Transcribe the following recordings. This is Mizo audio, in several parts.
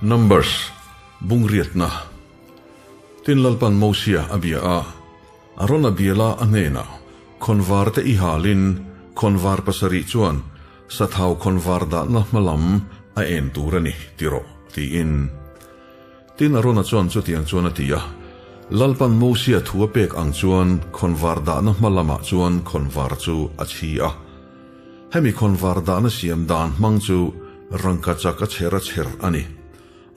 Numbers, Bung riatna. Tin Lalpan Mosia a bia a, Arona biala a hnenah, Khawnvar te i halin, khawnvar pasarih chuan sathau khawnvar dahna hma lam a en tur a ni, ti rawh, tiin. Tin Arona chuan chutiang chuan a ti a, Lalpan Mosia thu a pek ang chuan khawnvar dahna hma lamah chuan khawnvar chu a chhi a. Hemi khawnvar dahna siam dan hmang chu rangkachak a chher a chher a ni.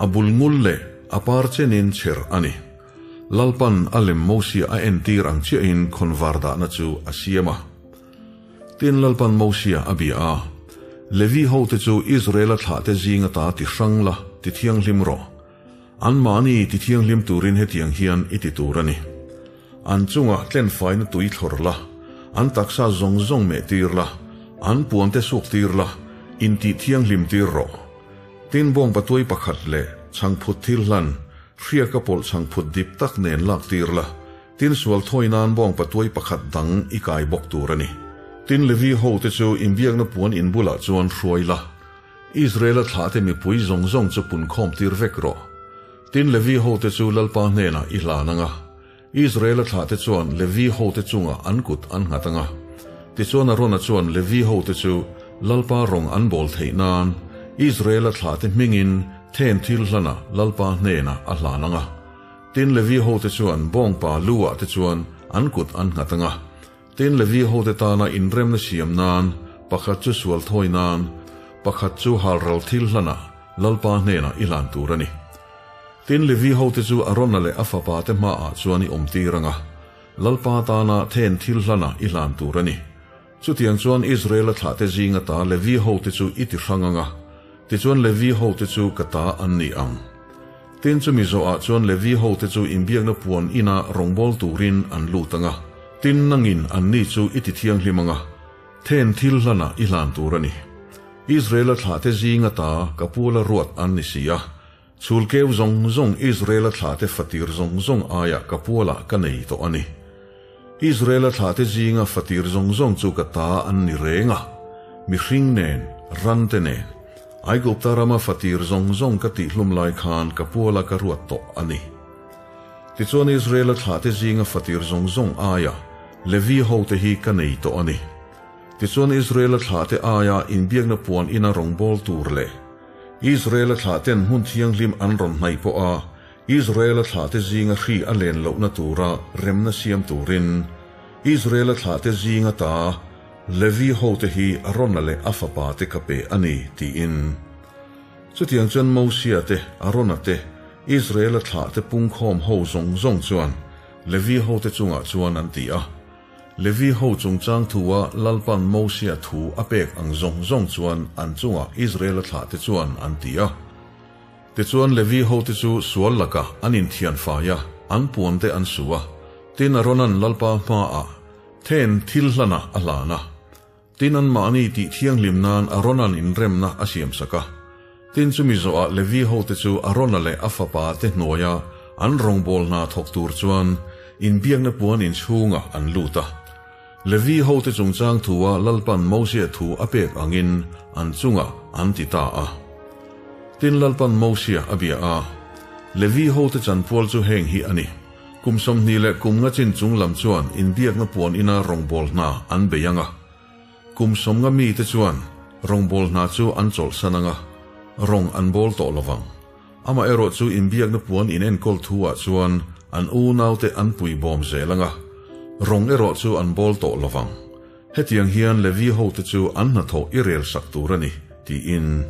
A bul ngul leh a par chenin chher a ni. Lalpan a lem Mosia a entir ang chiahin khawnvar dahna chu a siam a. Tin Lalpan Mosia a bia a, Levi hote chu Israela thlahte zing ata ti hrang la, ti thianghlim rawh. Anmahni ti thianghlim turin hetiang hian i ti tur a ni. An chungah tlenfaina tui thlawr la, an taksa zawng zawng meh tir la, an puante suk tir la, intih thianghlim tir rawh. Tin bawng patuai pakhat leh chhangphut thil hlan, hriaka pawlh chhangphut dip tak nen lak tir la, Tin sual thawi nan bawng patuai pakhat dang i kai bawk tur a ni. Tin Levi hote chu inbiakna puan in bulah chuan hruai la, Israela thlahte mipui zawng zawng chu punkhawm tir vek rawh. Tin Levi hote chu Lalpa hnenah i hlan ang a, Israela thlahte chuan Levi hote chungah an kut an nghat ang a. Tichuan Arona chuan Levi hote chu Lalpa rawng an bawl theih nan Israela thlahte hmingin then thil hlanah Lalpa hnenah a hlan ang a. Tin Levi hote chuan bawngpa lu ah te chuan an kut an nghat ang a. Tin Levi hote tana inremna siam nan, pakhat chu sual thawi nan, pakhat chu halral thil hlanah Lalpa hnenah i hlan tur a ni. Tin Levi hote chu Arona leh a fapa te hmaah chuan i awm tir ang a, Lalpa tana then thil hlanah i hlan tur a ni. Chutiang chuan Israela thlahte zinga ta Levi hote chu i ti hrang ang a, tichuan Levi hote chu ka ta an ni ang. Tin chumi zawhah chuan Levi hote chu inbiakna puan ina rawngbâwl turin an lut ang a, tin nangin anni chu i ti thianghlim ang a, then thil hlanah i hlan tur a ni. Israela thlahte zinga ta ka puala ruat an ni si a, chhulkeu zawng zawng Israela thlahte fatir zawng zawng aiah ka pualah ka nei tawh a ni. Israela thlahte zinga fatir zawng zawng chu ka ta an ni reng a, mihring nen, rante nen. Aigupta rama fatir zawng zawng ka tihhlum lai khan ka puala ka ruat tawh a ni. Tichuan Israela thlahte zinga fatir zawng zawng aia Levi hote hi ka nei tawh a ni. Tichuan Israela thlahte aia inbiakna puan ina rawngbâwl tur leh Israela thlahten hmun thianghlim an rawn hnaih pawha Israela thlahte zinga hri a len lohna tura remna siam turin Israela thlahte zinga ta Levi hote hi Arona leh a fapate ka pe a ni, tiin. Chutiang chuan Mosia te, Arona te, Israela thlahte pungkhawm ho zawng zawng chuan Levi hote chungah chuan an ti a. Levi ho chungchang thua Lalpan Mosia thu a pek ang zawng zawng chuan an chungah Israela thlahte chuan an ti a. Tichuan Levi hote chu sual lakah an inthian fai a, an puante an su a. Tin Arona'n Lalpa hmaah then thil hlanah a hlan a. Tin anmahni tih thianghlim nan Arona'n inremna a siamsak a. Tin chumi zawhah Levi hote chu Arona leh a fapa te hnuaia an rawngbâwl hna thawk tur chuan inbiakna puan inchhungah an lut a. Levi hote chungchang thua Lalpan Mosia thu a pek angin an chungah an ti ta a. Tin Lalpan Mosia a bia a, Levi hote chanpual chu heng hi a ni, Kum 20 leh kum nga chin chung lam chuan inbiakna puan ina rawngbâwl hna an bei ang a. Kum 50 mite chuan rawngbâwl hna chu an chawlhsan ang a, rawng an bâwl tawh lo vang. Amaherawh chu inbiakna puan inenkawl thu-ah chuan an unaute an puibawm zel ang a, rawng erawh chu an bâwl tawh lo vang. Hetiang hian Levi hote chu an hnathawh i rel sak tur a ni, tiin.